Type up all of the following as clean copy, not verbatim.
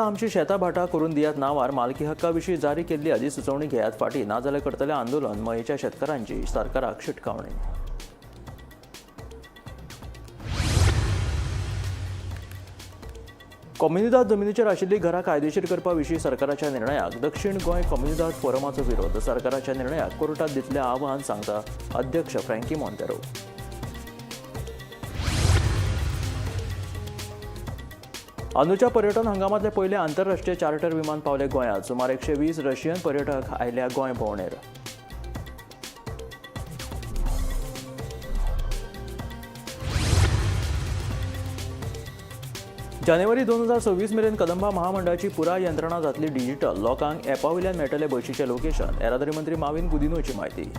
आमची शेतां भाटां करून दियात नांवार मालकी हक्का विशीं जारी केल्ली अधिसुचोवणी घेयात फाटीं, नाजाल्यार करतलें आंदोलन. मयेच्या शेतकारांची सरकाराक शिटकावणी. कोमुनिदाद जमिनीचेर आशिल्लीं घरां कायदेशीर करपा विशीं सरकाराच्या निर्णयाक दक्षिण गोंय कोमुनिदाद फोरमाचो विरोध. सरकाराच्या निर्णयाक कोर्टात दितलें आव्हान, सांगता अध्यक्ष फ्रँकी मोंतेरो. अंदूच्या पर्यटन हंगामातले पयलें आंतरराष्ट्रीय चार्टर विमान पावलें गोंयांत. सुमार 120 रशियन पर्यटक आयल्या गोंय भोंवडेर. जानेवारी 2026 मेरेन कदंबा महामंडळाची पुराय यंत्रणा जातली डिजिटल. लोकांक ॲपा वयल्यान मेळटलें बशीचें लोकेशन. येरादारी मंत्री माविन गुदिन्होची म्हायती.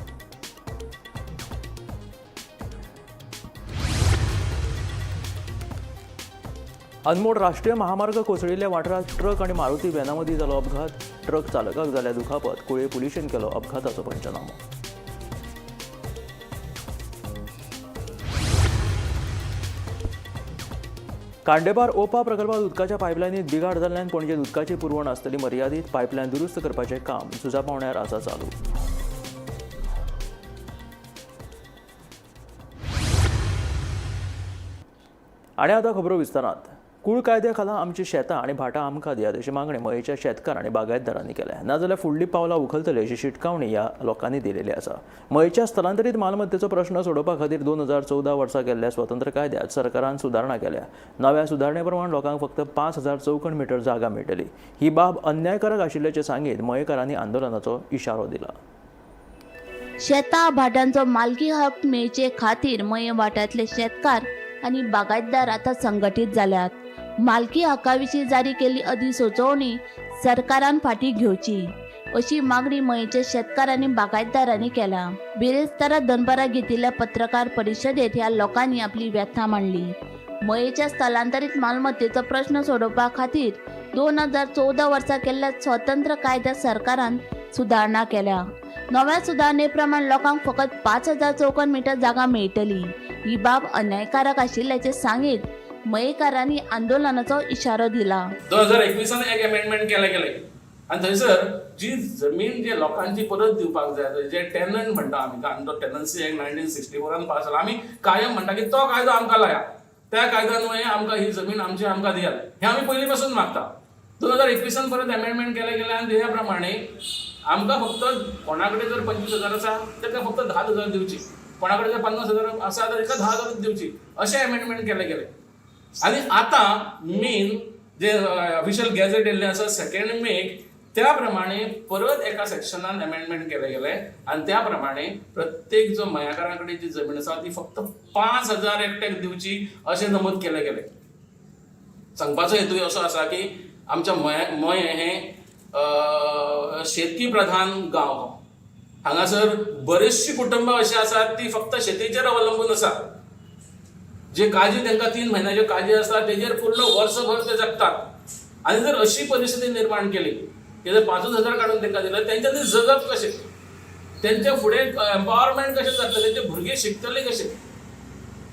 अनमोड राष्ट्रीय महामार्ग कोसळिल्ल्या वाठारांत ट्रक आनी मारुती व्हॅना मदीं जालो अपघात. ट्रक चालकाक जाल्या दुखापत. कुळये पुलिशेन केलो अपघाताचो पंचनामो. कांडेपार ओपा प्रकल्पात उदकाच्या पायपलायनीत बिघाड जाल्ल्यान पणजेत उदकाची पुरवण आसतली मर्यादीत. पायपलायन दुरुस्त करपाचें काम झुजा पावण्यार आसा चालू. आनी आतां खबरो विस्तारांत. कूळ कायद्या खाला आमची शेतां आनी भाटां आमकां दियात, अशी मागणी मयेच्या शेतकार आनी बागायतदारांनी केल्या. नाजाल्यार फुडलीं पावलां उखलतले, अशी शिटकावणी ह्या लोकांनी दिलेली आसा. मयेच्या स्थलांतरीत मालमत्तेचो प्रश्न सोडोवपा खातीर 2014 वर्सा केल्ल्या स्वतंत्र कायद्यात सरकारान सुदारणा केल्या. नव्या सुदारणे प्रमाण लोकांक फक्त 5000 चौखण मिटर जागा मेळटली. ही बाब अन्यायकारक आशिल्ल्याचें सांगीत मयेकारांनी आंदोलनाचो इशारो दिला. शेतां भाटांचो मालकी हक्क मेळचे खातीर मये वाठारांतले शेतकार आनी बागायतदार आतां संघटीत जाल्यात. मालकी हक्का विशीं जारी केल्ली अधिसुचोवणी सरकारान फाटीं घेवची, अशी मागणी मयेचे शेतकार आनी बागायतदारांनी केल्या. बिरेस्तारा दनपारां घेतिल्ल्या पत्रकार परिशदेत ह्या लोकांनी आपली व्यथा मांडली. मयेच्या स्थलांतरीत मालमत्तेचो प्रश्न सोडोवपा खातीर 2014 वर्सा केल्ल्या स्वतंत्र कायद्यात सरकारान सुदारणा केल्या. नव्या सुदारणे प्रमाण लोकांक फकत 5000 चौखण मिटर जागा मेळटली. ही बाब अन्यायकारक आशिल्ल्याचें सांगीत मयेकारांनी आंदोलनाचो इशारो दिला. 2021 एक अमेंडमेंट केलें गेलें आनी थंयसर जी जमीन जे लोकांची परत दिवपाक जाय, जे टेनंट म्हणटा आमी, कारण तो टेनन्सी एक्ट 1964 पास जाला. आमी कायम म्हणटा की तो कायदो आमकां लाया, त्या कायद्यान आमकां ही जमीन आमची आमकां दियात, हें आमी पयलीं पासून मागता. 2021 परत अमेंडमेंट केलें गेलें आनी तेज्या प्रमाणे आमकां फक्त कोणा कडेन जर 25,000 आसा, ताका फक्त 10,000 दिवची, कोणा कडेन जर 50,000 आसा तर ताका 10,000 दिवची, अशें अमेंडमेंट केलें गेलें. आनी आतां मेन जे ऑफिशियल गॅझेट येयल्लें आसा 2 मेक, त्या प्रमाणे परत एका सेक्शनान अमेंडमेंट केलें गेलें आनी त्या प्रमाणे प्रत्येक जो मयाकारा कडेन जी जमीन आसा ती फक्त 5000 एकट्याक दिवची, अशें नमूद केलें गेलें. सांगपाचो हेतू असो आसा की आमच्या मये मये हें शेतकी प्रधान गांव हो. हांगासर बरीचशीं कुटुंबां अशीं आसात ती फक्त शेतीचेर अवलंबून आसा. जे काजी तांकां 3 म्हयन्याच्यो काजी आसता, तेजेर फुडलो वर्सभर ते जगतात. आनी जर अशी परिस्थिती निर्माण केली की जर 5,000 काडून तांकां दिले, तेंच्यांनी जगप कशें? तेंच्या फुडें एम्पावरमेंट कशें जातलें? तेंचे भुरगे शिकतले कशे?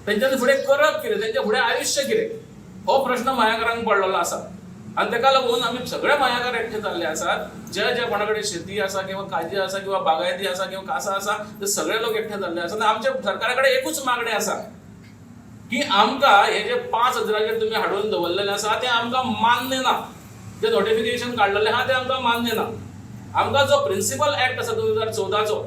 तेंच्यांनी फुडें करप कितें? तेंच्या फुडें आयुश्य कितें? हो प्रश्न मयाकारांक पडलेलो आसा आनी ताका लागून आमी सगळे मयाकार एकठे जाल्ले आसात. जे जे कोणा कडेन शेती आसा किंवा काजी आसा किंवा बागायती आसा किंवा कासां आसा, ते सगळे लोक एकठे जाल्ले आसा. आनी आमच्या सरकारा कडेन एकूच मागणें आसा की आमकां हे जे 5000चेर तुमी हाडून दवरलेले आसा, ते आमकां मान्य ना. जे नोटिफिकेशन काडलेलें आहा, तें आमकां मान्य ना. आमकां जो प्रिन्सिपल एक्ट आसा 2014चो,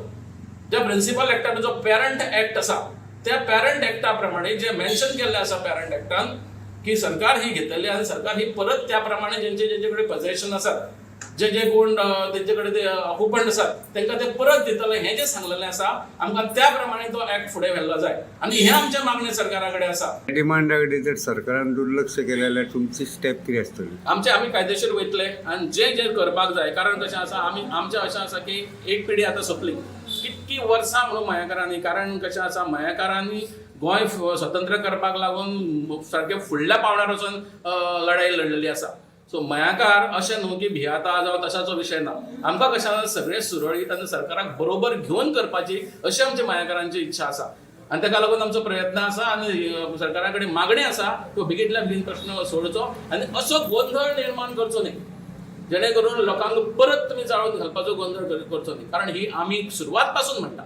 ज्या प्रिन्सिपल एक्टान जो पेरंट एक्ट आसा, त्या पेरंट एक्टा प्रमाणे जे मेन्शन केल्लें आसा पेरंट एक्टान की सरकार ही घेतलेली आनी सरकार ही परत त्या प्रमाणे जेंचे जेंचे कडेन पझेशन आसात, जे जे कोण तेंचे कडेन ते ऑक्युपंट आसात, तांकां ते परत दितले, हें जें सांगलेलें आसा, आमकां त्या प्रमाणे तो एक्ट फुडें व्हेल्लो जाय आनी हें आमचें मागणें सरकारा कडेन आसा. डिमांडा कडेन जर सरकारान दुर्लक्ष केलें जाल्यार तुमची स्टेप कितें आसतली? आमचे आमी कायदेशीर वयतले आनी जे जे करपाक जाय. कारण कशें आसा, आमी आमचें अशें आसा की एक पिढी आतां सोंपली. कितकी वर्सां म्हणून मयेकारांनी, कारण कशें आसा, मयेकारांनी गोंय स्वतंत्र करपाक लागून सारकें फुडल्या पावंड्यार वचून लढाई लढलेली आसा. सो मयाकार अशें न्हू की भियाता जावं तशाचो विशय ना. आमकां कशें आसा, सगळें सुरळीत आनी सरकाराक बरोबर घेवन करपाची अशी आमच्या मयाकारांची इच्छा आसा. आनी ताका लागून आमचो प्रयत्न आसा आनी सरकारा कडेन मागणी आसा की बेगीतल्या बेगीन प्रश्न सोडचो आनी असो गोंधळ निर्माण करचो न्ही, जेणे करून लोकांक परत तुमी जाळून घालपाचो गोंधळ करचो न्ही. कारण ही आमी सुरवात पासून म्हणटा,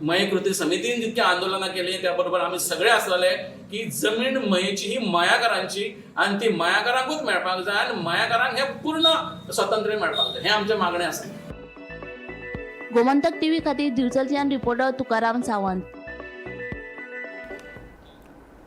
मये कृती समितीन जितकी आंदोलनां केली त्या बरोबर आमी सगळे आसलेले की जमीन मयेची ही मयाकारांची आनी ती मयाकारांकूच मेळपाक जाय आनी मयाकारांक हें पूर्ण स्वातंत्र्य मेळपाक जाय, हें आमचें मागणें आसा. गोमंतक टीव्ही खातीर दिवचलच्यान रिपोर्टर तुकाराम सावंत.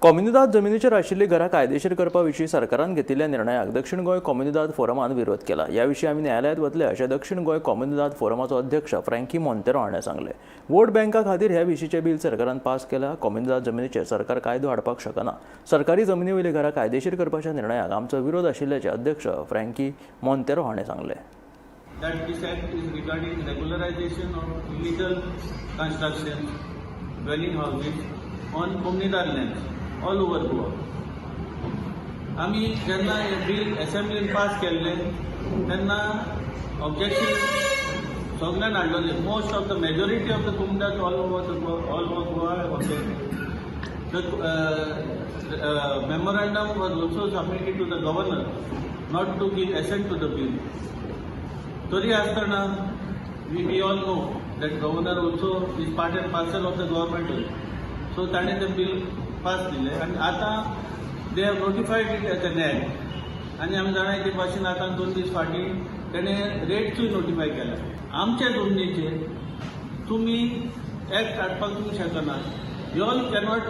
कोमुनिदाद जमिनीचेर आशिल्लीं घरां कायदेशीर करपा विशीं सरकारान घेतिल्ल्या निर्णयाक दक्षिण गोंय कोमुनिदाद फोरमान विरोध केला. ह्या विशीं आमी न्यायालयांत वतले अशें दक्षिण गोंय कोमुनिदाद फोरमाचो अध्यक्ष फ्रँकी मोंतेरो हाणें सांगलें. वोट बँका खातीर ह्या विशींचें बील सरकारान पास केलां. कोमुनिदाद जमिनीचेर सरकार कायदो हाडपाक शकना. सरकारी जमिनी वयलीं घरां कायदेशीर करपाच्या निर्णयाक आमचो विरोध आशिल्ल्याचें अध्यक्ष फ्रँकी मोंतेरो हाणें सांगलें. That this act is regarding regularization of illegal construction, dwelling houses on Comunidade lands all over Goa. आमी जेन्ना हें बील एसेंब्लीन पास केल्लें तेन्ना ऑब्जेक्शन सगल्यान हाडलेलें. Most of the majority of the Comunidade all over Goa objected. The memorandum was also submitted to the governor not to give assent to the bill. तरी आसतना we all know that governor also is part and parcel of the government. So ताणें तें bill pass दिलें आनी आतां they have notified it as an act. आनी आमी जाणा ते भाशेन आतां 2 दीस फाटीं तेणें रेट्सूय नोटिफाय केल्या. आमच्या जमनीचेर तुमी एक्ट हाडपाक तुमी शकना. You all cannot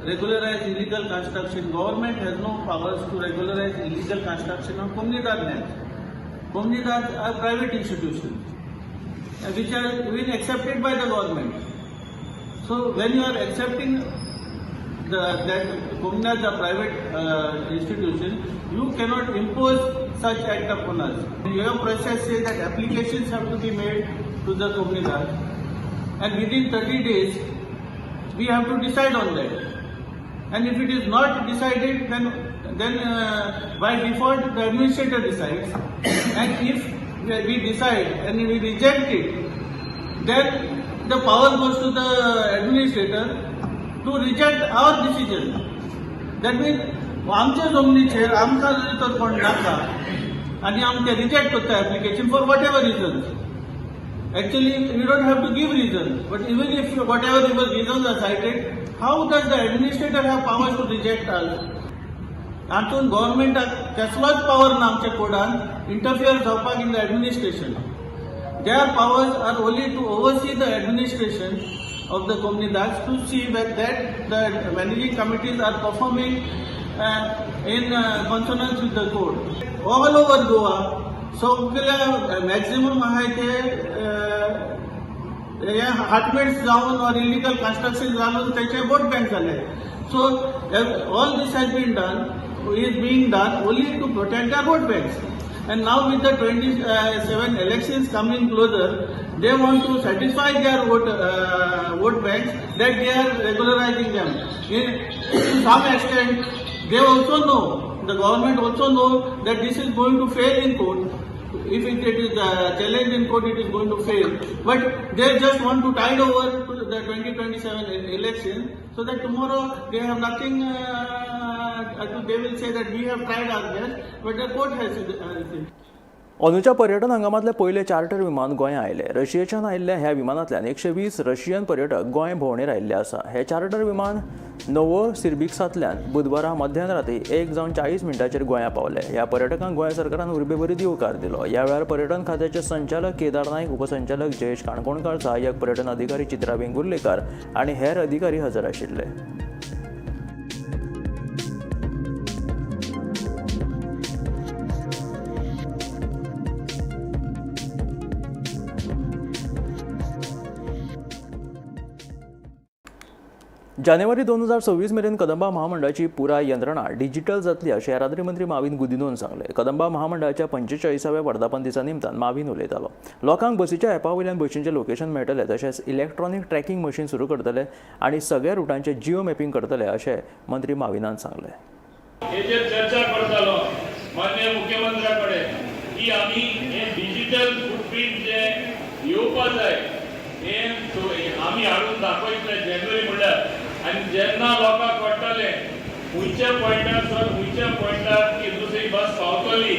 regularize illegal construction. Government has no powers to regularize illegal construction of Comunidade lands. Comunidades are private institutions which are been accepted by the government. So when you are accepting that Comunidades are private institution, you cannot impose such act upon us. Your process says that applications have to be made to the Comunidades, and within 30 days we have to decide on that. And if it is not decided, then by default the administrator decides. And if we decide and we reject it, then the power goes to the administrator to reject our decision. That means आमच्या जमनीचेर आमकां जरी तर कोण नाका आनी आमी ते रिजेक्ट करता application for whatever reasons. Actually, we don't have to give reason, but even if whatever reasons are cited, how does the administrator have powers to reject us? हातून गव्हर्मेंटाक कसलोच पावर ना आमच्या कोडान इंटरफियर जावपाक in the administration. Their powers are only to oversee the administration of the Comunidades, to see that the managing committees are performing in consonance with the code. All over Goa, सगळ्या maximum आहाय ते हे हार्टमेट्स जावन or illegal construction जावन तेचे vote bank जाले. So all this has been done, is being done only to protect the vote banks. And now with the 27 elections coming closer, they want to satisfy their vote banks that they are regularizing them. In to some extent, they also know, the government also know that this is going to fail in court. If it is challenged in court, it is going to fail. But they just want to tide over to the 2027 election, so that tomorrow they have nothing. They will say that we have tried our best, but the court has. अंदूच्या पर्यटन हंगामांतले पयले charter विमान गोंया आयले. रशियेच्यान आयिल्ल्या ह्या विमानांतल्यान 120 Russian पर्यटक गोंय भोंवडेर आयिल्ले आसा. हे चार्टर विमान नोवोसिबिर्स्कांतल्यान बुधवारा मध्यान राती 1:40 गोंया पावले. ह्या पर्यटकांक गोंय सरकारान उर्बेभरीत येवकार दिलो. ह्या वेळार पर्यटन खात्याचे संचालक केदार नायक, उपसंचालक जयेश काणकोणकार, सहाय्यक पर्यटन अधिकारी चित्रा वेंगुर्लेकार आनी हेर अधिकारी हजर आशिल्ले. जानेवारी 2026 मेरेन कदंबा महामंडळाची पुराय यंत्रणा डिजिटल जातली अशें येरादारी मंत्री माविन गुदिनोन सांगलें. कदंबा महामंडळाच्या 45व्या वर्धापन दिसा निमतान माविन उलयतालो. लोकांक बसीच्या एपा वयल्यान बशींचें लोकेशन मेळटलें, तशेंच इलेक्ट्रॉनीक ट्रॅकिंग मशीन सुरू करतले आनी सगळ्या रुटांचें जिओ मॅपिंग करतले अशें मंत्री माविनान सांगलें. हेजेर चर्चा करतालो माननीय मुख्यमंत्र्या कडेन की आमी हे डिजिटल फुटप्रिंट जे येवपा जाय हें आमी हाडून दाखयतले जानेवारी म्हणल्यार. आनी जेन्ना लोकांक कळटलें खंयच्या पॉयंटार सर खंयच्या पॉयंटार ती दुसरी बस पावतली,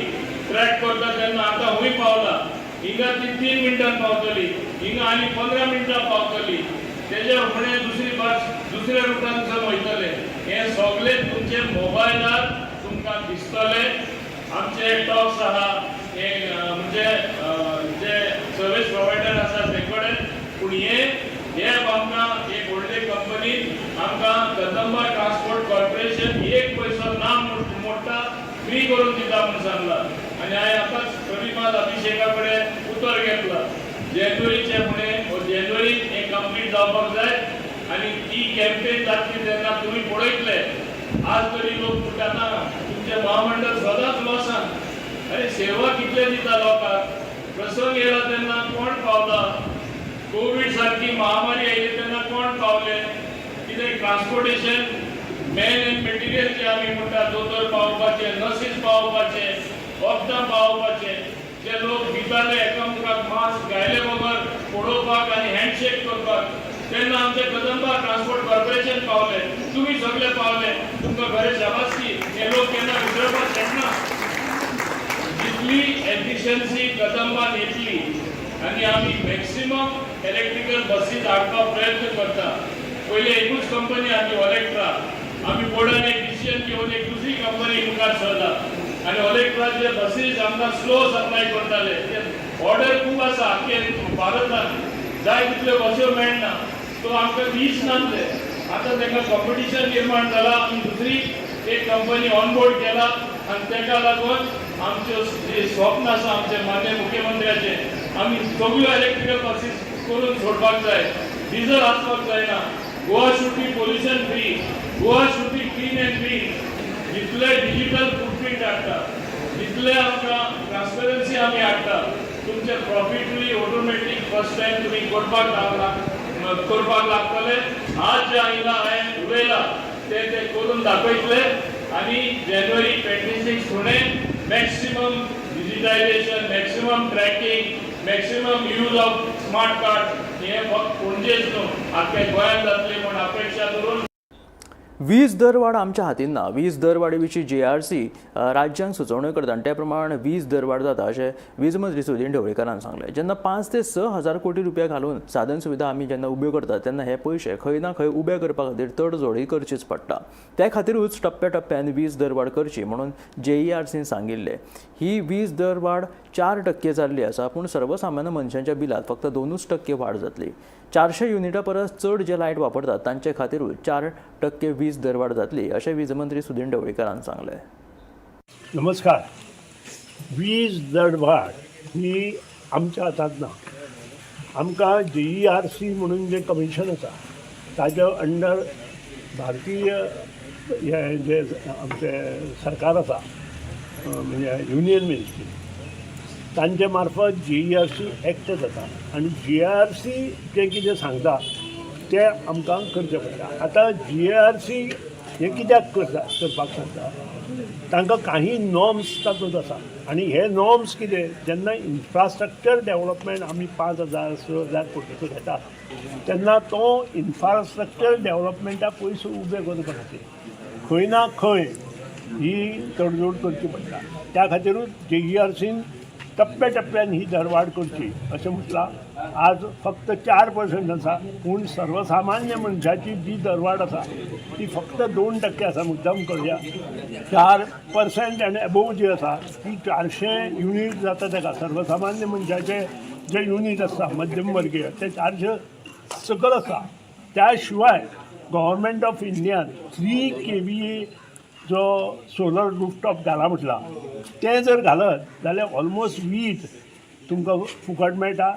ट्रॅक करता तेन्ना आतां खंय पावला, हिंगा ती 3 मिनटां पावतली, हिंगा आनी 15 मिनटां पावतली, तेज्या फुडें दुसरी बस दुसऱ्या रुटान वयतले. हें सगळें तुमचे मोबायलार तुमकां दिसतलें. आमचे टॉक्स आहा हे म्हणजे जे सर्वीस प्रोवायडर आसा ते कडेन. पूण हे एप आमकां एक व्हडली कंपनी आमकां कदंबा ट्रान्सपोर्ट कॉर्पोरेशन एक पयसो ना मोडटा फ्री करून दिता म्हूण सांगला. आनी हांवें आतांच प्रवीण अभिषेका कडेन उतर घेतला, जानेवारीचे फुडें जानेवारीन हें कंप्लीट जावपाक जाय. आनी ती कॅम्पेन जातली तेन्ना तुमी पळयतले. आज तरी लोक म्हणटा ना तुमचें महामंडळ सदांच लॉसान. अरे सेवा कितले दिता लोकांक, प्रसंग येयला तेन्ना कोण पावला, कोवीड सारकी महामारी आयली तेन्ना कोण पावले, कितें ट्रान्सपोर्टेशन मॅन एंड मटेरियल जे आमी म्हणटा, दोतोर पावोवपाचे, नर्सीस पावोवपाचे, वखदां पावोवपाचे, जे लोक भिताले एकामेकाक मास्क घायले बगर पळोवपाक आनी हँडशेक करपाक, तेन्ना आमचे कदंबा ट्रान्सपोर्ट कॉर्पोरेशन पावले, तुमी सगळे पावले, तुमकां खरें शाबासकी. हे लोक केन्ना विसरपाक शकना. जितली एफिशियन्सी कदंबान येतली आनी आमी मॅक्सिमम इलेक्ट्रिकल बसीस हाडपाक प्रयत्न करता. पयले एकूच कंपनी आसली ओलेक्ट्रा, आमी बोर्डान एक डिसिजन घेवन एक दुसरी कंपनी मुखार सरला. आनी ओलेक्ट्राचे बसीस आमकां स्लो सप्लाय करताले, ऑर्डर खूब आसा आख्खे भारतान, जाय तितल्यो बस्यो मेळना, सो आमकां वीस नासले. आतां तांकां कॉम्पिटिशन निर्माण जाला, आमी दुसरी एक कंपनी ऑन बोर्ड केला. आनी ताका लागून आमच्यो जे स्वप्न आसा आमचे मान्य मुख्यमंत्र्याचे, आमी सगळ्यो इलेक्ट्रिकल बसीस करून सोडपाक जाय, डिझल आसपाक जायना. Goa should be pollution free, Goa should be clean and green. जितले डिजिटल फुटप्रिंट हाडटा, जितले आमकां ट्रान्सपरन्सी आमी हाडटा, तुमचे प्रॉफिटूय ऑटोमॅटीक फर्स्ट टायम तुमी करपाक लागतले. आज जे आयला हांवें उलयला ते ते करून दाखयतले. आनी जानेवारी 26 फुडें maximum digitization, maximum tracking, maximum use of smart card हे फक्त पणजेच न्हू आख्या गोंयांत जातले म्हूण अपेक्षा करून. वीज दरवाड आमच्या हातीन ना. वीज दरवाडी विशीं जीईआरसी राज्यांक सुचोवण्यो करता आनी त्या प्रमाण वीज दरवाड जाता अशें वीज मंत्री सुदीन ढवळीकारान सांगलें. जेन्ना 5 ते 6 हजार कोटी रुपया घालून साधन सुविधा आमी जेन्ना उब्यो करतात तेन्ना हे पयशे खंय ना खंय उबे करपा खातीर तडजोडी करचीच पडटा. त्या खातीरूच टप्प्या टप्प्यान वीज दरवाड करची म्हणून जेईआरसीन सांगिल्लें. ही वीज दरवाड 4% जाल्ली आसा, पूण सर्वसामान्य मनशांच्या बिलात फक्त 2% वाड जातली. 400 युनिटा परस चड जे लायट वापरतात तांचे खातीरूच 4% वीज दरवाड जातली अशें वीज मंत्री सुदीन ढवळीकारान सांगलें. नमस्कार. वीज दरवाढ ही आमच्या हातांत ना. आमकां जीईआरसी म्हणून जें कमिशन आसा ताच्या अंडर भारतीय हे जे आमचें सरकार आसा, म्हणजे युनियन मिनिस्ट्री, तांचे मार्फत जीईआरसी एक्ट जाता आनी जीईआरसी जें कितें सांगता तें आमकां करचें पडटा. आतां जीईआरसी हें कित्याक करता करपाक सांगता, तांकां काही नॉर्म्स तातूंत आसा. आनी हे नॉर्म्स कितें, जेन्ना इन्फ्रास्ट्रक्चर डेवलपमेंट आमी 5,000 6,000 कोटीचो घेता तेन्ना तो इन्फ्रास्ट्रक्चर डेवलपमेंटाक पयसो उबे करपा खातीर खंय ना खंय ही तडजोड करची पडटा. त्या खातीरूच जीईआरसीन टप्प्या टप्प्यान ही दरवाड करची अशें म्हटलां. आज फक्त 4% आसा, पूण सर्वसामान्य मनशाची जी दरवाड आसा ती फक्त 2% आसा. मुद्दाम करया, 4% आनी एबोव जी आसा ती 400 युनीट जाता. ताका सर्वसामान्य मनशाचे जे युनीट आसता मध्यम वर्गीय ते 400 सकयल आसा. त्या शिवाय गव्हर्मेंट ऑफ इंडियान 3 केव्हीए जो सोलर रुफटॉप घाला म्हटला, तें जर घालत जाल्यार ऑलमोस्ट वीज तुमकां फुकट मेळटा.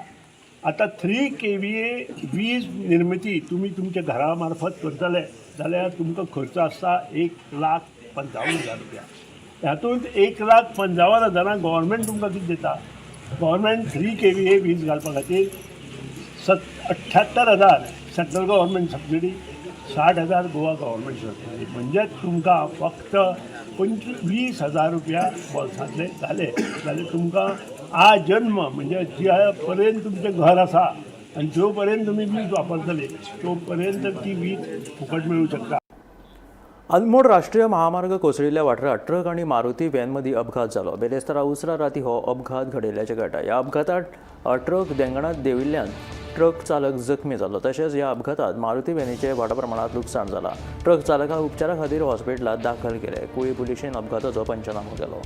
आतां 3 केव्हीए वीज निर्मिती तुमी तुमच्या घरा मार्फत करतले जाल्यार तुमकां खर्च आसता 1,55,000 रुपया. हातूंत 1,55,000 गव्हर्मेंट तुमकां कितें दिता? गव्हर्मेंट 3 केव्हीए वीज घालपा खातीर 78,000 central government subsidy, 60,000 Goa government subsidy, म्हणजे तुमकां फक्त 25,000 रुपया बोल्सांतले घाले जाल्यार तुमकां आजन्म, म्हणजे ज्या पर्यंत तुमचें घर आसा आनी जो पर्यंत तुमी वीज वापरतले तो पर्यंत ती वीज फुकट मेळूं शकता. अनमोड राष्ट्रीय महामार्ग कोसळिल्ल्या वाठारात ट्रक आनी मारुती व्हॅनमदीं अपघात जालो. बेलेस्तारा उसरा राती हो अपघात घडिल्ल्याचें कळटा. ह्या अपघातात ट्रक देंगणात देंविल्ल्यान ट्रक चालक जखमी जालो. तशेंच ह्या अपघातात मारुती व्हॅनीचें व्हडा प्रमाणांत लुकसाण जालां. ट्रक चालकाक उपचारा खातीर हॉस्पिटलांत दाखल केले. कुळी पुलिशेन अपघाताचो पंचनामो केलो.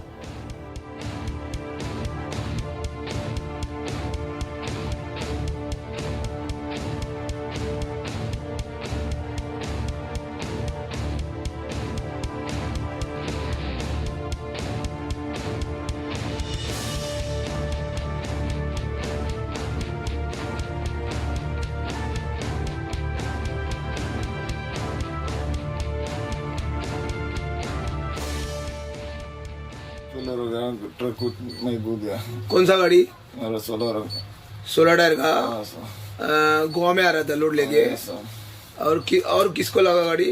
सोलर हो गया ट्रक को नहीं कूद गया. कौन सा गाड़ी? मेरा सोलर. 16 टायर का? हाँ सर. गोवा में आ रहा था लोड लेके? सर. और किसको लगा गाड़ी?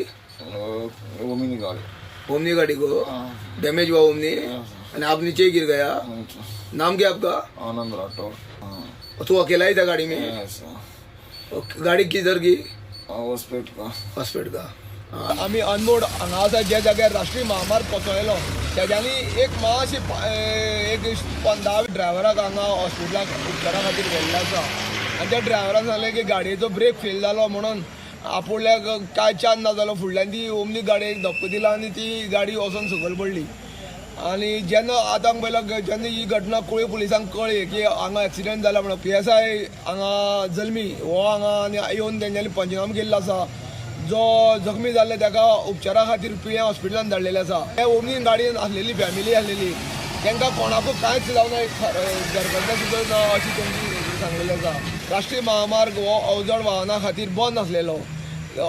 ओमिनी गाड़ी. ओमनी गाड़ी को डैमेज हुआ ओमनी और आप नीचे ही गिर गया? नाम क्या आपका? आनंद राठौर हाँ. और तू अकेला ही था गाड़ी में? सर. और गाड़ी किधर की? हॉस्पिटल का. हॉस्पिटल का. आमी अनमोड हांगा आसा, ज्या जाग्यार राष्ट्रीय महामार्ग कोसळ्ळेलो तेज्यांनी एक मातशी एक 15 ड्रायव्हराक हांगा हॉस्पिटलाक उपचारा खातीर व्हेल्ले आसा. आनी त्या ड्रायव्हरान सांगलें की गाडयेचो ब्रेक फेल जालो म्हणून आपुडल्याक कांय चान्स ना जालो, फुडल्यान ती ओमनी गाडयेक धपको दिला आनी ती गाडी वचोन सकयल पडली. आनी जेन्ना आतां पयलो जेन्ना ही घटना कुळी पुलिसांक कळ्ळी की हांगा एक्सिडंट जाला म्हणून, PSI हांगा जल्मी हो हांगा आनी येवन तेंच्यांनी पंचनामा केल्लो आसा. जो जखमी जाल्ले ताका उपचारा खातीर पिळ्यां हॉस्पिटलान धाडलेले आसा. हे ओमनी गाडयेन आसलेली फॅमिली आसलेली, तांकां कोणाकूच कांयच जावना, घरगड्डे सुद्दां ना अशी तेंची सांगलेली आसा. राष्ट्रीय महामार्ग हो अवजड वाहना खातीर बंद आसलेलो,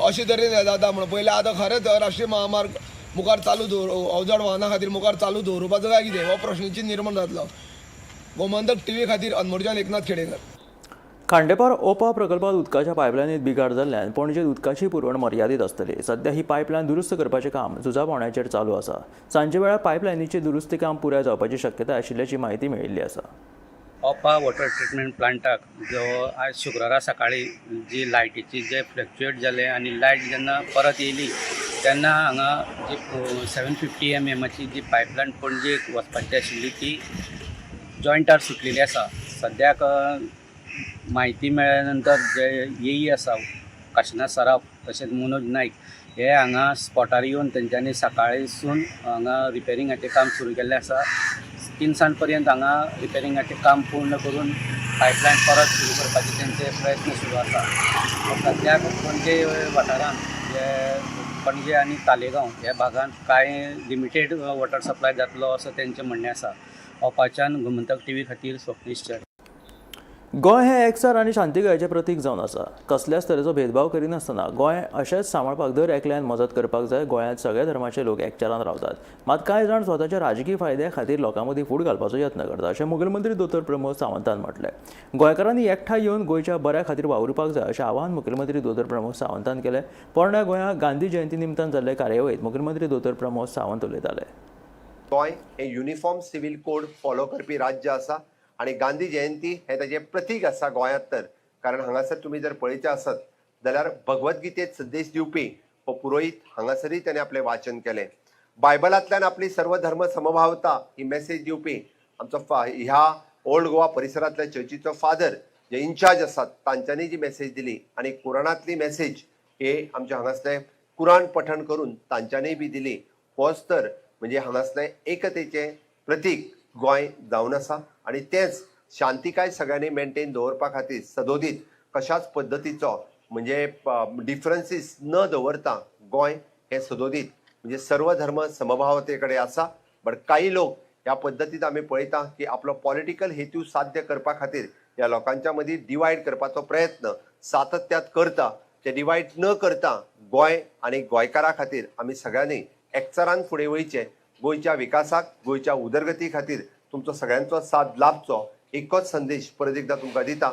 अशे तरेन हें जाता म्हणून पयलें. आतां खरेंच राष्ट्रीय महामार्ग मुखार चालू दवर, अवजड वाहना खातीर मुखार चालू दवरुपाचो काय कितें हो प्रश्नचिन्न निर्माण जातलो. गोमंतक टीव्ही खातीर अनमोडच्यान एकनाथ खेडेकर. खांडेपार ओपा प्रकल्पात उदकाच्या पायपलायनीत बिघाड जाल्ल्यान पणजेत उदकाची पुरवण मर्यादीत आसतली. सध्या ही पायपलायन दुरुस्त करपाचें काम झुजा पावण्याचेर चालू आसा. सांजे वेळार पायपलायनीचें दुरुस्ती काम पुराय जावपाची शक्यताय आशिल्ल्याची म्हायती मेळिल्ली आसा. ओपा वॉटर ट्रिटमेंट प्लांटाक जो आज शुक्रारा सकाळी जी लायटीची जे फ्लक्चुएट जाले आनी लायट जेन्ना परत येयली तेन्ना हांगा जी 750 mm जी पायपलायन पणजे वचपाची आशिल्ली ती जॉयंटार सुटलेली आसा. सद्याक म्हायती मेळ्ळ्या नंतर जे एई आसा काशिनाथ सराफ तशेंच मनोज नायक हे हांगा स्पॉटार येवन तेंच्यांनी सकाळीसून हांगा रिपेरिंगाचें काम सुरू केल्लें आसा. 3 पर्यंत हांगा रिपेरिंगाचें काम पूर्ण करून पायपलायन परत सुरू करपाचे तेंचे प्रयत्न सुरू आसा. सद्याक पणजे वाठारांत जे पणजे आनी तालेगांव ह्या भागांत कांय लिमिटेड वॉटर सप्लाय जातलो असो तेंचें म्हणणें आसा. ओपाच्यान गोमंतक टीव्ही खातीर स्वप्नेश चर. गोंय हें एकचार आनी शांतिकायेचें प्रतीक जावन आसा. कसल्याच तरेचो भेदभाव करिनासतना गोंय अशेंच सांबाळपाक दर एकल्यान मजत करपाक जाय. गोंयांत सगळ्या धर्माचे लोक एकचारान रावतात, मात कांय जाण स्वताच्या राजकी फायद्या खातीर लोकां मदीं फूट घालपाचो यत्न करता अशें मुखेलमंत्री दोतोर प्रमोद सावंतान म्हटलें. गोंयकारांनी एकठांय येवन गोंयच्या बऱ्या खातीर वावुरपाक जाय अशें आवाहन मुखेलमंत्री दोतोर प्रमोद सावंतान केलें. पोरण्या गोंया गांधी जयंती निमतान जाल्ले कार्यावळींत मुखेलमंत्री दोतोर प्रमोद सावंत उलयताले. गोंय हें युनिफॉर्म सिव्हील कोड फॉलो करपी राज्य आसा आनी गांधी जयंती हें ताजें प्रतीक आसा गोंयांत. तर कारण हांगासर तुमी जर पळयचें आसत जाल्यार भगवद्गीतेत संदेश दिवपी हो पुरोहीत हांगासरूय ताणें आपलें वाचन केलें. बायबलांतल्यान आपली सर्व धर्म समभावता ही मेसेज दिवपी आमचो ह्या ओल्ड गोवा परिसरांतल्या चर्चीचो फादर जे इन्चार्ज आसात तांच्यांनी जी मेसेज दिली आनी कुराणांतली मेसेज हे आमच्या हांगासले कुराण पठण करून तांच्यांनी बी दिली. होच तर म्हणजे हांगासलें एकतेचें प्रतीक गोंय जावन आसा आनी तेंच शांतिकाय सगळ्यांनी मेंटेन दवरपा खातीर सदोदीत कशाच पद्दतीचो म्हणजे डिफरन्सीस न दवरता गोंय हें सदोदीत म्हणजे सर्व धर्म समभावते कडेन आसा. बट काही लोक ह्या पद्दतीत आमी पळयता की आपलो पॉलिटिकल हेतू साध्य करपा खातीर ह्या लोकांच्या मदीं डिवायड करपाचो प्रयत्न सातत्यात करता. ते डिवायड न करता गोंय आनी गोंयकारां खातीर आमी सगळ्यांनी एकचारान फुडें वयचें. गोंयच्या विकासाक, गोंयच्या उदरगती खातीर तुमचो सगळ्यांचो साथ लाभचो एकच संदेश परत एकदा तुमकां दिता.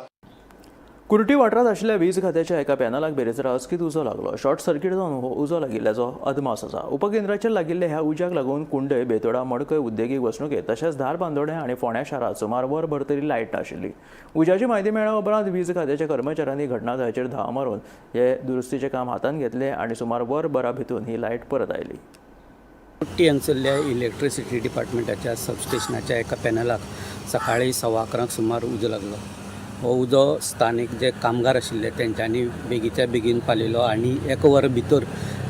कुर्टी वाठारांत आशिल्ल्या वीज खात्याच्या एका पॅनलाक बेरेस्तारा अचकीत उजो लागलो. शॉर्ट सर्किट जावन हो उजो लागिल्ल्याचो अदमास आसा. उपकेंद्राचेर लागिल्ल्या ह्या उज्याक लागून कुंडय, बेतोडा, मडकय उद्देगीक वसणुकेंत तशेंच धारबांदोडें आनी फोंड्या शारांत सुमार वरभर तरी लायट नाशिल्ली. उज्याची म्हायती मेळ्ळ्या उपरांत वीज खात्याच्या कर्मचाऱ्यांनी घटनाथळाचेर धांव मारून हे दुरुस्तीचें काम हातांत घेतलें आनी सुमार वरभरा भितर ही लायट परत आयली. कुट्टी हांगसरल्या इलेक्ट्रिसिटी डिपार्टमेंटाच्या सबस्टेशनाच्या एका पॅनलाक सकाळी 11:15 सुमार उजो लागलो. हो उजो स्थानीक जे कामगार आशिल्ले तेंच्यांनी बेगीच्या बेगीन पालयलो आनी एक वर भितर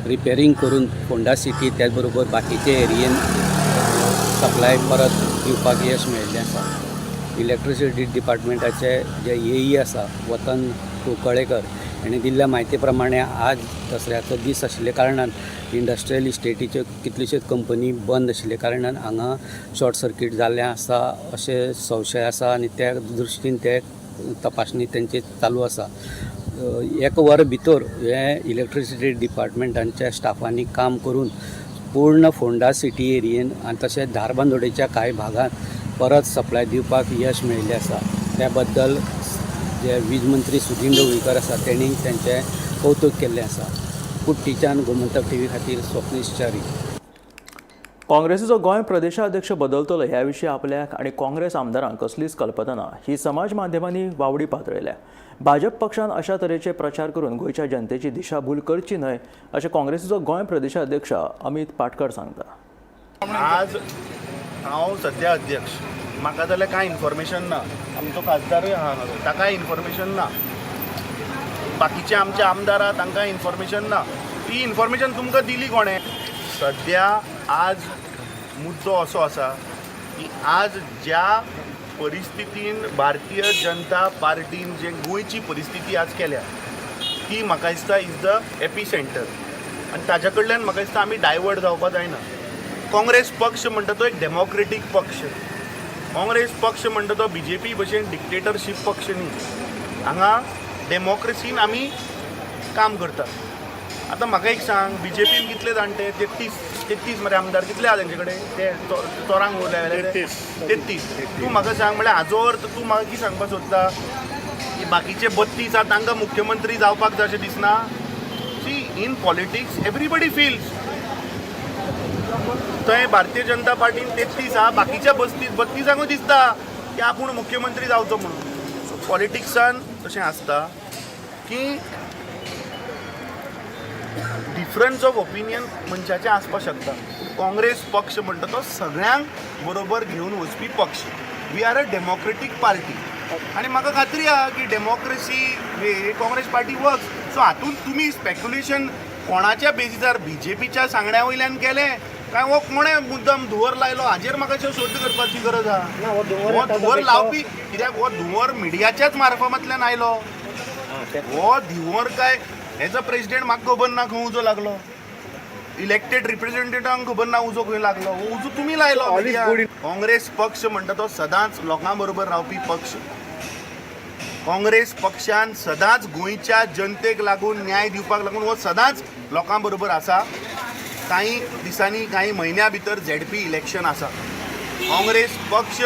रिपेरींग करून फोंडा सिटी त्याच बरोबर बाकीचे एरियेन सप्लाय परत दिवपाक यश मेळिल्लें आसा. इलेक्ट्रिसिटी डिपार्टमेंटाचे जे एई आसा वतन कुंकळेकर हाणें दिल्ल्या म्हायती प्रमाणे आज दसऱ्याचो दीस आशिल्ल्या कारणान इंडस्ट्रियल इस्टेटीच्यो कितल्योश्योच कंपनी बंद आशिल्ल्या कारणान हांगा शॉर्ट सर्कीट जाल्लें आसा अशें संशय आसा आनी त्या दृश्टीन ते तपासणी तेंची चालू आसा. एक वर भितर हें इलेक्ट्रिसिटी डिपार्टमेंटांच्या स्टाफांनी काम करून पूर्ण फोंडा सिटी एरियेन आनी तशेंच धारबांदोडेच्या कांय भागांत परत सप्लाय दिवपाक यश मेळिल्लें आसा. त्या बद्दल जे वीज मंत्री सुदिन ढवळीकर आसा तेणी तेंचें कौतूक केल्लें आसा. कुट्टीच्यान गोमंतक टीव्ही खातीर स्वप्नेश च्यारी. काँग्रेसीचो गोंय प्रदेशाध्यक्ष बदलतलो ह्या विशीं आपल्याक आनी काँग्रेस आमदारांक कसलीच कल्पना ना ही समाज माध्यमांनी वावडी पातळयल्या. भाजप पक्षान अशा तरेचे प्रचार करून गोंयच्या जनतेची दिशाभूल करची न्हय अशें काँग्रेसीचो गोंय प्रदेशाध्यक्ष अमित पाटकर सांगता. आज हांव सद्या अध्यक्ष, म्हाका जाल्यार कांय इन्फॉर्मेशन ना, आमचो खासदारूय आहा हांगा ताकाय इन्फॉर्मेशन ना, बाकीचे आमचे आमदार आहा तांकां इन्फॉर्मेशन ना. ती इन्फॉर्मेशन तुमकां दिली कोणें? सद्या आज मुद्दो असो आसा की आज ज्या परिस्थितीन भारतीय जनता पार्टीन जे गोंयची परिस्थिती आज केल्या ती म्हाका दिसता is the epicentre आनी ताज्या कडल्यान म्हाका दिसता आमी डायवर्ट जावपाक जायना. काँग्रेस पक्ष म्हणटा तो एक डेमोक्रेटीक पक्ष, काँग्रेस पक्ष म्हणटा तो बीजेपी भशेन डिक्टेटरशीप पक्ष न्ही. हांगा डेमोक्रेसीन आमी काम करतात. आतां म्हाका एक सांग, बीजेपीन कितले जाणटे? 33 मरे आमदार कितले आहा तेंचे कडेन? ते चोरांक उरले 33. तूं म्हाका सांग, म्हणल्यार हाजो अर्थ तूं म्हाका कितें सांगपाक सोदता की बाकीचे 32 आहा तांकां मुख्यमंत्री जावपाक जाय अशें दिसना? See, in politics everybody feels. थंय भारतीय जनता पार्टीन 33 आहा, बाकीच्या 32 दिसता की आपूण मुख्यमंत्री जावचो म्हणून. सो पॉलिटिक्सान तशें आसता की डिफरन्स ऑफ ओपिनियन मनशाचें आसपाक शकता. काँग्रेस पक्ष म्हणटा तो सगळ्यांक बरोबर घेवन वचपी पक्ष. We are a democratic party आनी म्हाका खात्री आहा की democracy way Congress party works. So हातूंत तुमी स्पेक्युलेशन कोणाच्या बेजीसार बीजेपीच्या सांगण्या वयल्यान केलें काय हो कोणें मुद्दम धुंवर लायलो हाजेर म्हाका शोध करपाची गरज आहा. हो धुंवर लावपी कित्याक हो धुंवर मिडियाच्याच मार्फतांतल्यान आयलो. हो धुंवर काय एज अ प्रेसिडेंट म्हाका खबर ना खंय उजो लागलो, इलेक्टेड रिप्रेझेंटेटिवांक खबर ना उजो खंय लागलो, हो उजो तुमी लायलो. काँग्रेस पक्ष म्हणटा तो सदांच लोकां बरोबर रावपी पक्ष. काँग्रेस पक्षान सदांच गोंयच्या जनतेक लागून न्याय दिवपाक लागून हो सदांच लोकां बरोबर आसा. कांय दिसांनी कांय म्हयन्या भितर झेडपी इलेक्शन आसा. काँग्रेस पक्ष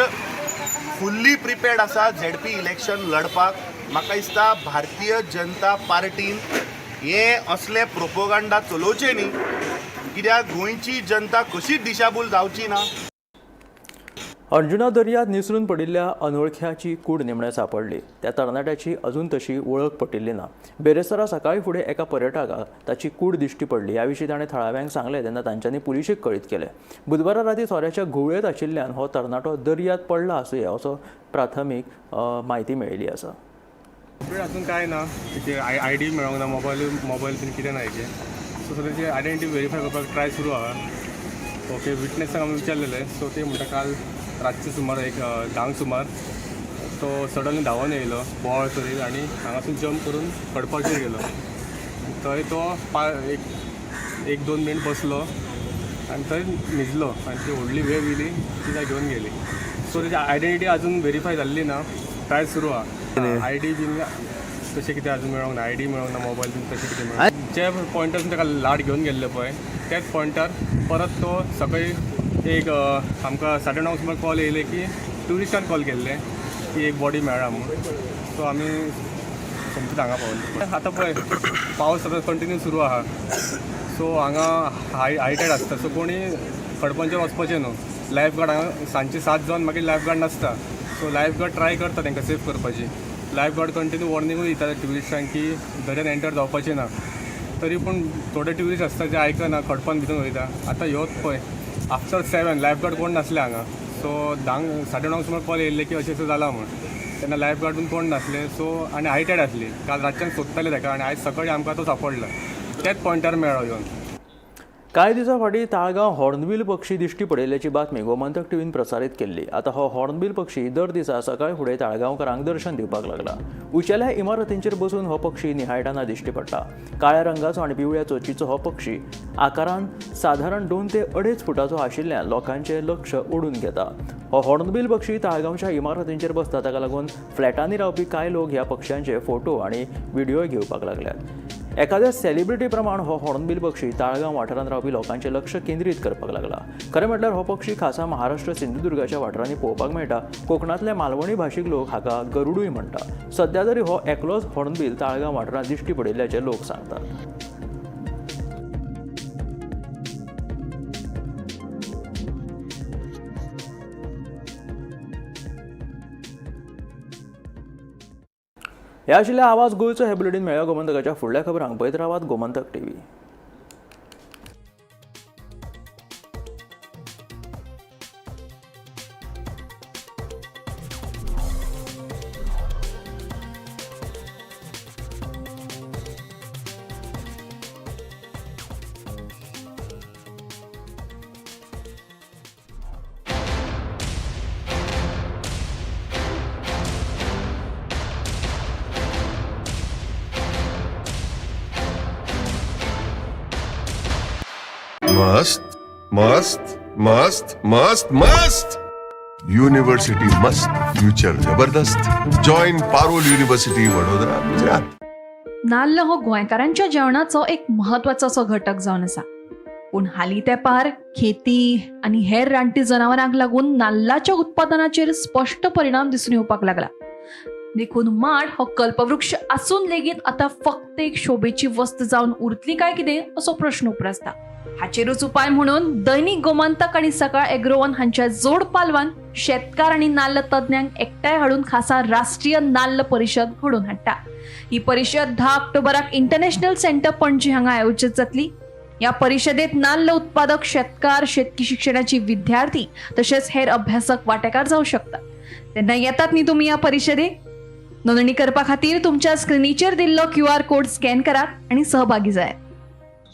फुल्ली प्रिपेर्ड आसा झेडपी इलेक्शन लढपाक. म्हाका दिसता भारतीय जनता पार्टीन हे असले प्रोपोगांडा चलोवचे न्ही, कित्याक गोंयची जनता कशीच दिशाभूल जावची ना. अंजुना दर्यांत निसरून पडिल्ल्या अनवळख्याची कूड निमणें सापडली. त्या तरणाट्याची अजून तशी वळख पटिल्ली ना. बेरेस्तारा सकाळी फुडें एका पर्यटकाक ताची कूड दिश्टी पडली. ह्या विशीं ताणें थळाव्यांक सांगलें तेन्ना तांच्यांनी पुलिशेक कळीत केलें. बुधवारा राती सोऱ्याच्या घुंवळेंत आशिल्ल्यान हो तरणाटो दर्यांत पडला आसुये असो प्राथमीक म्हायती मेळिल्ली आसा. अजून काय ना, तेची I D मेळोंक ना, मोबायल बीन कितें ना हेचे. सो सद्या आयडेंटिटी व्हेरीफाय करपाक ट्राय सुरू आहा. ओके, विटनेसाक आमी विचारलेले, सो ते म्हणटा काल रातचे सुमार एक 10 सुमार तो सडनली धांवन येयलो बोवाळ करीत आनी हांगासून जंप करून कडपाचेर गेलो. थंय तो एक 2 मिनट बसलो आनी थंय न्हिजलो आनी ती व्हडली वेव येयली ती ताका घेवन गेली. सो तेची आयडेंटिटी अजून व्हेरीफाय जाल्ली ना, ट्राय सुरू आहा. I D बीन तशें कितें अजून मेळोंक ना, I D मेळोंक ना, मोबायल बीन तशें कितें मेळोंक. जे पॉयंटार ताका लाट घेवन गेल्ले पळय त्याच पॉयंटार परत तो सकाळी एक आमकां 9:30 सुमार कॉल येयले की ट्युरिस्टान कॉल केल्ले की एक बॉडी मेळ्ळा म्हूण. सो आमी सोमतीच हांगा पावले. आतां पळय पावस आतां कंटिन्यू सुरू आहा, सो हांगा हाय हाय टायड आसता, सो कोणी खडपांचेर वचपाचें न्हू. लायफ गार्ड हांगा सांजचे 7 जावन मागीर लायफ गार्ड नासता, सो लायफ गार्ड ट्राय करता तांकां सेफ करपाची. लायफ गार्ड कंटिन्यू वॉर्निंगूय दिता ट्युरिस्टांक की दर्यान एंटर जावपाचें ना, तरी पूण थोडे ट्युरिस्ट आसता जे आयकना, खडपान भितर वयता. आतां ह्योच पळय आफ्टर 7 लायफ गार्ड कोण नासले हांगा, सो 10, 9:30 सुमार कॉल येयल्ले की अशें अशें जालां म्हूण, तेन्ना लायफ गार्ड बीन कोण नासले. सो आनी हाय टायड आसली, काल रातच्यान सोदताले ताका आनी आयज सकाळीं आमकां तो सांपडलो, त्याच पॉयंटार मेळ्ळो येवन. कांय दिसां फाटीं ताळगांव हॉर्नबील पक्षी दिश्टी पडिल्ल्याची बातमी गोमंतक टीव्हीन प्रसारीत केल्ली. आतां हो हॉर्नबील पक्षी दर दिसा सकाळ फुडें ताळगांवकारांक दर्शन दिवपाक लागला. उंचेल्या इमारतींचेर बसून हो पक्षी निहाळटाना दिश्टी पडटा. काळ्या रंगाचो आनी पिवळ्या चोंचीचो हो पक्षी आकारान सादारण 2 ते 2.5 फुटाचो आशिल्ल्यान लोकांचें लक्ष ओडून घेता. हो हॉर्नबील पक्षी ताळगांवच्या इमारतींचेर बसता, ताका लागून फ्लॅटांनी रावपी कांय लोक ह्या पक्ष्यांचे फोटो आनी व्हिडियोय घेवपाक लागल्यात. एखाद्या सेलिब्रिटी प्रमाण हो हॉर्नबील पक्षी ताळगांव वाठारांत रावपी लोकांचें लक्ष केंद्रीत करपाक लागला. खरें म्हटल्यार हो पक्षी खासा महाराष्ट्र सिंधुदुर्गाच्या वाठारांनी पळोवपाक मेळटा. कोकणांतले मालवणी भाशीक लोक हाका गरुडूय म्हणटा. सध्या तरी हो एकलोच हॉर्नबील ताळगांव वाठारांत दिश्टी पडिल्ल्याचें लोक सांगतात. ह्या आशिल्ल्या आवाज गोंयचो हे बुलेटीन मेळ्ळ्या गोमंतकाच्या फुडल्या खबरांक पळयत रावात गोमंतक टीव्ही. मस्त मस्त मस्त मस्त मस्त युनिव्हर्सिटी मस्त, फ्युचर जबरदस्त. Join Parul university, Vadodara, Gujarat. नाल्ल हो गोंयकारांच्या जेवणाचो एक म्हत्वाचो असो घटक जावन आसा. पूण हालीं तेंपार खेती आनी हेर रानटी जनावरांक लागून नाल्लाच्या उत्पादनाचेर स्पश्ट परिणाम दिसून येवपाक लागला. देखून माड हो कल्पवृक्ष आसून लेगीत आतां फक्त एक शोभेची वस्त जावन उरतली काय कितें असो प्रश्न उप्रासता. हाचेरूच उपाय म्हणून दैनिक गोमंतक आनी सकाळ एग्रोवन हांच्या जोड पालवान शेतकार आनी नाल्ल तज्ञांक एकठांय हाडून खासा राष्ट्रीय नाल्ल परिशद घडोवन हाडटा. ही परिशद 10 ऑक्टोबराक इंटरनॅशनल सेंटर पणजी हांगा आयोजीत जातली. ह्या परिशदेत नाल्ल उत्पादक शेतकार, शेतकी शिक्षणाची विद्यार्थी तशेंच हेर अभ्यासक वांटेकार जावं शकतात. तेन्ना येतात न्ही तुमी ह्या परिशदेक? नोंदणी करपा खातीर तुमच्या स्क्रिनीचेर दिल्लो QR code scan करात आनी सहभागी जायात.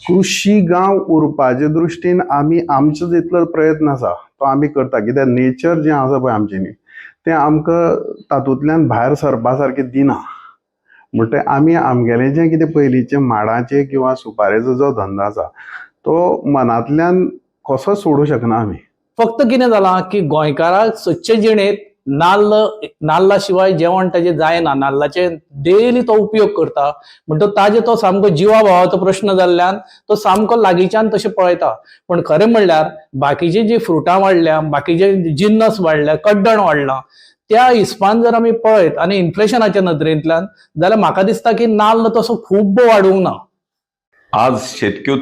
कृशी गांव उरपाचे दृश्टीन आमी आमचो जितलो प्रयत्न आसा तो आमी करता. कित्याक नेचर जें आसा पळय आमचें न्ही तें आमकां तातूंतल्यान भायर सरपा सारकें दिना. म्हणटकीर आमी आमगेलें जें कितें पयलींचें माडाचें किंवा सुपारेचो जो धंदो आसा तो मनांतल्यान कसोच सोडूंक शकना आमी. फक्त कितें जालां की गोंयकाराक सदचे जिणेंत नाल्ल नाल्ला शिवाय जेवण ताजें जायना. नाल्लाचे डेली तो उपयोग करता, म्हणटकच ताजे तो सामको जिवा भावाचो प्रश्न जाल्ल्यान तो सामको लागींच्यान तशें पळयता. पूण खरें म्हणल्यार बाकीची जी फ्रुटां वाडल्या, बाकीचे जिन्नस वाडल्या, कड्डण वाडलां, त्या हिसपान जर आमी पळयत आनी इन्फ्लेशनाच्या नदरेंतल्यान जाल्यार म्हाका दिसता की नाल्ल तसो खूब्ब वाडूंक ना. आज शेतकी